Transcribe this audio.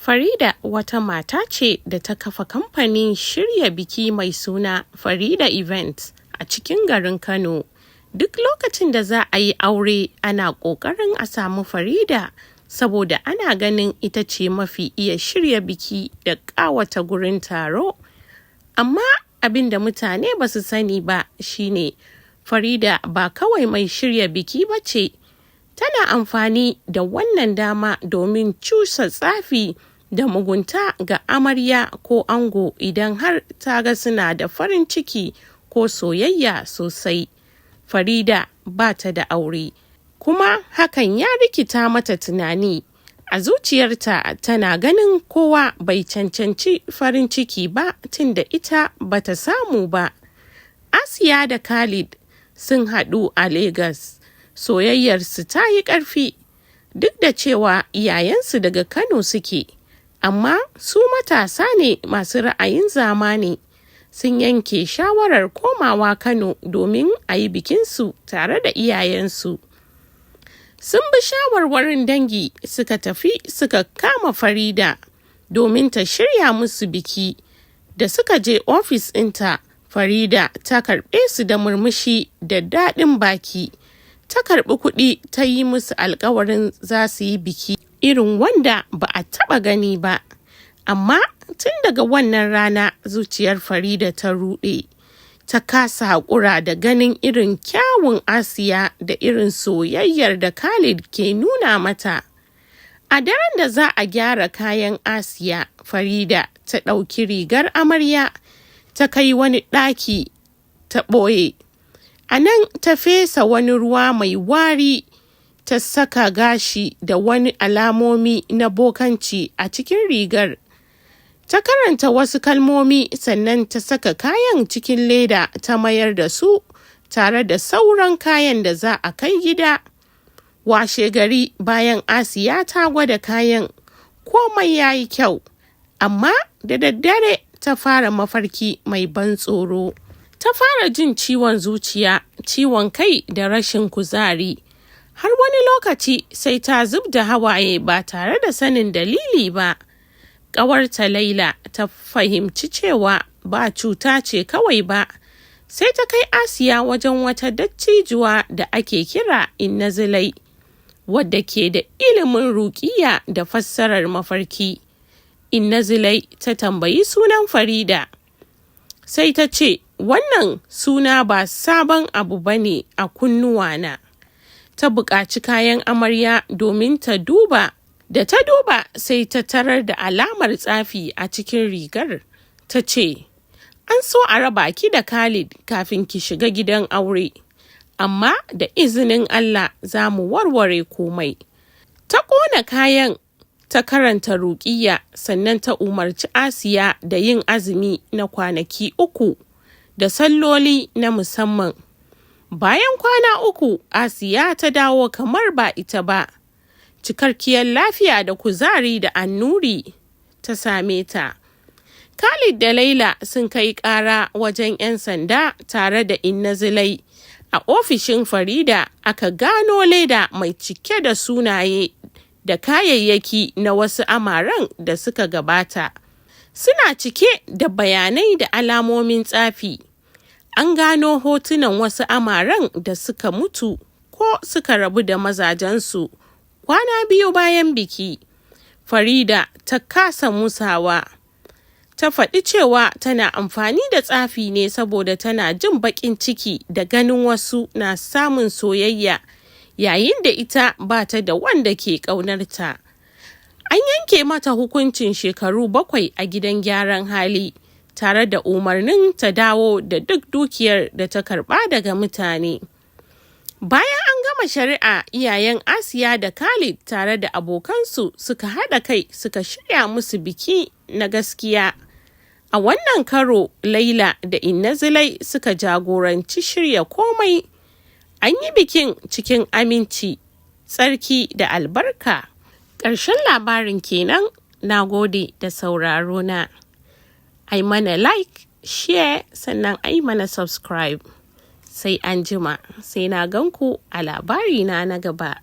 Farida wata mata ce da ta kafa kamfanin shirya biki mai suna Farida Events a cikin garin Kano. Duk lokacin da za a yi aure ana ƙoƙarin a samu Farida saboda ana ganin ita ce mafi iya shirya biki da ƙawata gurin taro. Amma abin da mutane ba su sani ba shine Farida ba kawai mai shirya biki ba ce, tana amfani da wannan dama domin cusa tsafi da mugunta ga amarya ko ango idan har ta ga suna da farin ciki ko soyayya sosai. Farida ba ta da aure, kuma hakan ya rikita mata tunani. A zuciyarta tana ganin kowa bai cancanci farin ciki ba tunda ita ba ta samu ba. Asiya da Khalid sun haɗu a Legas, soyayyarsu ta yi ƙarfi, duk da cewa iyayensu daga Kano suke, amma su matasa ne masu ra'ayin zamani. Sun yanke shawarar komawa Kano domin a yi bikinsu tare da iyayensu. Sun bi shawarwarin dangi suka tafi suka kama Farida domin ta shirya musu biki. Da suka je ofis ɗinta, Farida ta karɓe su da murmushi da daɗin baki. Ta karɓi kuɗi ta yi musu alkawarin za su yi biki irin wanda ba a taɓa gani ba. Amma tun daga wannan rana zuciyar Farida ta ruɗe. Ta kasa haƙura da ganin irin kyawun Asiya da irin soyayyar da Khalid ke nuna mata. A daren da za a gyara kayan Asiya, Farida ta ɗauki rigar amarya ta kai wani ɗaki ta ɓoye. A nan ta fesa wani ruwa mai wari ta saka gashi da wani alamomi na bokanci a cikin rigar. Ta karanta wasu kalmomi sannan ta saka kayan cikin leda ta mayar da su tare da sauran kayan da za a kai gida. Washe gari bayan Asiya ta gwada kayan, komai ya yi kyau, amma da daddare ta fara mafarki mai ban tsoro. Ta fara jin ciwon zuciya, ciwon kai da rashin kuzari. Har wani lokaci sai ta zub da hawaye ba tare da sanin dalili ba. Ƙawarta Laila ta fahimci cewa ba cuta ce kawai ba, sai ta kai Asiya wajen wata dattijuwa da ake kira Inna Zulai, wadda ke da ilimin ruƙiyya da fassarar mafarki. Inna Zulai ta tambayi sunan Farida. Sai ta ce, "Wannan suna ba sabon abu ba ne a kunnuwana." Ta buƙaci kayan amarya domin ta duba. Da ta duba sai ta tarar da alamar tsafi a cikin rigar. Ta ce, "An so a raba ki da Khalid kafin ki shiga gidan aure, amma da izinin Allah za mu warware komai." Ta ƙona kayan, ta karanta ruƙiyya sannan ta umarci Asiya da yin azumi na kwanaki 3 da salloli na musamman. Bayan kwana 3, Asiya ta dawo kamar ba ita ba. Cikakkiyar lafiya da kuzari da annuri ta same ta. Khalid da Laila sun kai ƙara wajen 'yan sanda tare da Inna Zulai. A ofishin Farida aka gano leda mai cike da sunaye da kayayyaki na wasu amaren da suka gabata. Suna cike da bayanai da alamomin tsafi. An gano hotunan wasu amaren da suka mutu ko suka rabu da mazajensu kwana 2 bayan biki. Farida ta kasa musawa. Ta faɗi cewa tana amfani da tsafi ne saboda tana jin baƙin ciki da ganin wasu na samun soyayya yayin da ita ba ta da wanda ke ƙaunarta. An yanke mata hukuncin shekaru 7 a gidan gyaran hali, tare da umarnin ta dawo da duk dukiyar da ta karɓa daga mutane. Bayan an gama shari'a, iyayen Asiya da Khalid tare da abokansu suka haɗa kai suka shirya musu biki na gaskiya. A wannan karo, Laila da Inna Zulai suka jagoranci shirya komai. An yi bikin cikin aminci, tsarki da albarka. Ƙarshen labarin kenan, na gode da sauraro na. Ai mana like, share, sannan ai mana subscribe. Sai an jima, sai na ganku a labari na na gaba.